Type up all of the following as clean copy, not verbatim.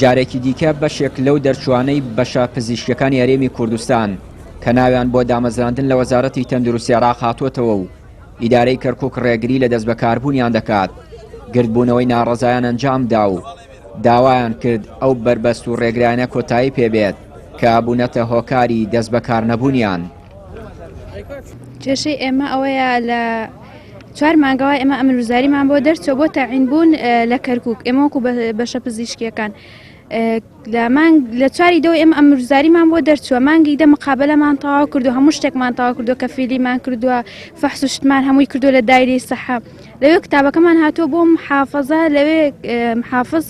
جارێکی دیکە بەشێک لەو دەرچووانەی بەشە پزیشکیەکانی هەرێمی کوردستان کە ناویان بۆ دامەزراندن لە وەزارەتی تەندروستی عێراق هاتووەتەوە و ئیدارەی کەرکک ڕێگری لە دەستبەکاربوونیان دەکات گردبوونەوەی ناڕەزایان ئەنجامدا و داوایان کرد ئەو بەربەست و ڕێگرانە کۆتایی پێبێت کە بوونەتە هۆکاری دەستبەکارنەبوونیان. کێشەی ئێمە ئەوەیە لە چوار مانگەوە ئێمە ئەمر وزاریمان بۆ دەرچوە بۆ تەعین بوون لە کەرکک ئێمە وەکو بەشە پزیشکیەکان لە مانگ لە چواری دەوە ئێمە ئەمرزاریمان بۆ دەرچووە مانگی دە مقابلەمان تەواو کردو هەموو شتێکمان تەواو کردو کە فیلیمان کردووە فەحس و شتمان هەمووی کردو لە دایری سەحە لەوێ کتابەکەمان هاتووە بۆ محافظە لەوێ محافظ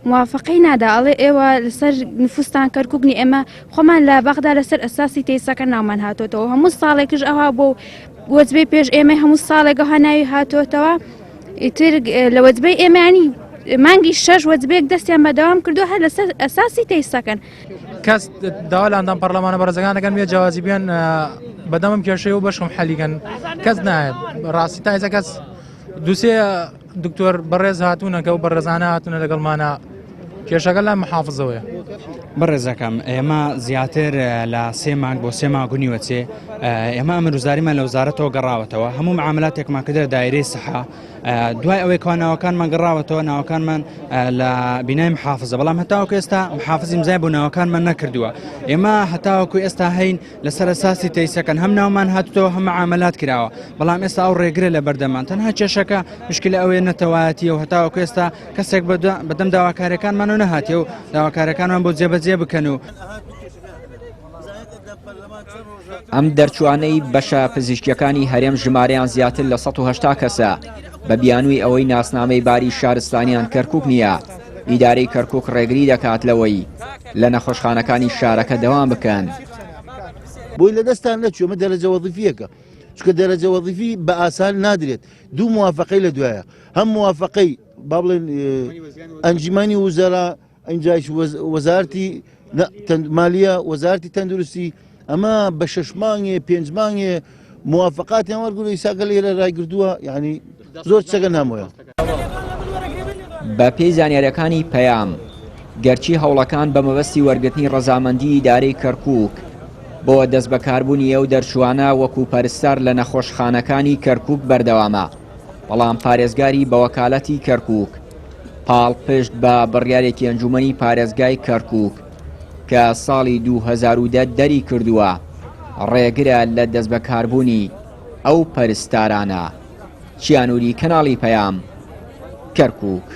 موافقەی نادا ئەڵێ ئێوە لەسەر نفوستان کەرکک نی ئێمە خۆمان لە بەغدا لەسەر ئەساسی تەیسەکە ناومان هاتۆتەوە هەموو ساڵێکش ئەوها بۆ وەجبەی پێش ئێمەی هەموو ساڵێک ئەوها ناوی هاتۆتەوە ئیتر لە وەجبەی ئێمەیانی مانگی شەش وەجبەیەک دەستیان بەدەوام کردو هەر لەسەر ئەساسی تەیسەکەن. کەس داوا لە ئەندام پەرلەمانە بەڕێزەکان دەکەن بێ جیاوازی بێن بەدەمم کێشەی و بەشم حەلیکەن کەس نایەت ڕاستی تا ئێستا کەس دوسێ دکتۆر بەڕێز هاتوونە کە و بەڕێزانە هاتوونە لەگەڵمانە کێشەکە لە محافزەوەیە. بەڕێزەکەم ئێمە زیاتر لە سێ مانگ بۆ سێ مانگ و نیوەچێ ئێمە ئەمروزاریمان لە وزارەتەوە گەڕاوەتەوە هەموو معاملاتێکمان کردە دایرەی سەحا دوای ئەوەی کوا ناوەکانمان گەڕاوەتەوە ناوەکانمان لە بینای محافزە بەڵام هەتاوەکو ئێستا محافزی مزای بۆ ناوەکانمان نەکردووە ئێمە هەتاوەکو ئێستا هەین لەسەر ئەساسی تەیسەکەن هەم ناومان هاتوتەوە هەم معاملات کراوە بەڵام ئێستا ئەو ڕێگرە لە بەردەمان تەنها کێشەکە مشکلە ئەوەیە نەتەوایەتیە و هەتاوەکو ئێستا کەسێک بەدەم داواکاریەکانمانەوە نەهاتیە و داواکارەکانمان بۆ جێبەجێ بکەن و ئەم دەرچوانەی بەشە پزیشکیەکانی هەرێم ژمارەیان زیاتر لە 180 کەسە بە بیانووی ئەوەی ناسنامەی باری شارستانیان کەرکک نییە ئیدارەی کەرکک ڕێگری دەکات لەوەی لە نەخۆشخانەکانی شارەکە دەوام بکەن. بۆی لە دەستان نەچوو ئەمە دەرەجە وەزیفیەکە چونکە دەرەجە وەزیفی بە ئاسان نادرێت دوو موافقەی لە دوایە هەم موافقەی با بڵێن ئەنجومەنی وزەرا ئینجایش وەزارتی مالیە وەزارتی تەندروستی ئەمە بە شش مانگێ پێنج مانگێ موافقاتیان وەرگرو ئیساکە لێرە ڕایگردووە یعنی زۆر چەگە نامۆیە. بە پێی زانیاریەکانی پەیام، گەرچی هەوڵەکان بە مەبەستی وەرگرتنی ڕەزامەندی ئیدارەی کەرکووک بۆ دەستبەکاربوونی ئەو دەرچووانە وەکو پەرستار لە نەخۆشخانەکانی کەرکووک بەردەوامە، بەڵام پارێزگاری بەوەکالەتی کەرکووک پاڵپشت بە بڕیارێکی ئەنجومەنی پارێزگای کەرکووک کە ساڵی 2010 دەری کردووە ڕێگرە لە دەستبەکاربوونی ئەو پەرستارانە. چیانوری کەناڵی پەیام، کەرکووک.